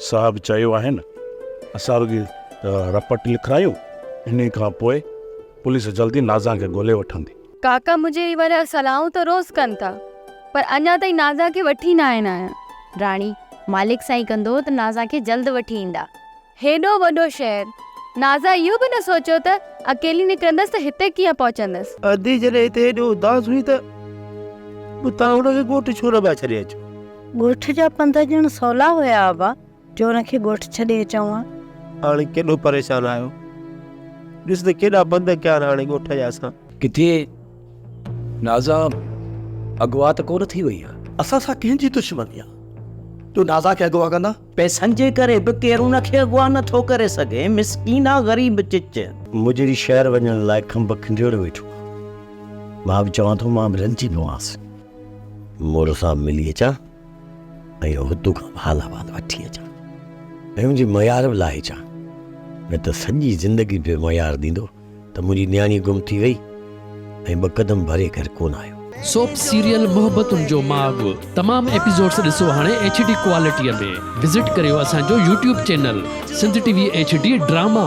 صاحب چيو آهي نه، اسان رڳي رپٽ لکرايون، انهي کان پوء پوليس جلدي نازان کي ڳولي وٺندي. ڪاڪا منهنجي وارا صلاحون ته روز ڪن ٿا، پر اڃا تائين نازان کي وٺي ناهن آيا. راڻي، مالڪ سائين ڪندو ته نازان کي جلد وٺي ايندا. هيڏو وڏو شهر، نازا اهو به نه سوچيو ته اڪيلي نڪرندس ته هتي ڪيئن پهچندس. ادي جڏهن هتي ايڏو اداس هئي ته پوء توهان هن کي ڳوٺ ڇو نه پيا ڇڏي اچو؟ ڳوٺ جا پنڌ ڄڻ سولا هيا ابا، جو هن کي ڳوٺ ڇڏي اچون ها. هاڻي ڪيڏو پريشان آهيو. ڏس ته ڪيڏا پنڌ ڪيا آهن هاڻي ڳوٺ جا اسان. ڪٿي نازا اغوا ته ڪونه ٿي وئي آ؟ اسان سان ڪنهن جي دشمني آ جو نازا کي اغوا ڪندا؟ پئسن جي ڪري به ڪير ان کي اغوا نه ٿو ڪري سگهي، مسڪين آ غريب چچ. مجري شهر وڃڻ لاء کنڀ کنڊيوڙي ويٺو آ. مان به چوان ٿو مان به رلجي پوانس. مور سان ملي اچان ۽ هتو کان به حال احوال وٺي اچان ۽ ان جي ميار به لاهي اچان. نه ته سڄي زندگي پيو ميار ڏيندو. ته منهنجي نياڻي گم ٿي وئي ۽ ٻه قدم ڀري گهر ڪونه آيو. سوپ سيريل محبتن جو ماڳ تمام ايپيسوڊس ڏسو هاڻي ايڇ ڊي ڪوالٽي ۾ وزٽ ڪريو اسان جو YouTube channel Sindh T V H D drama.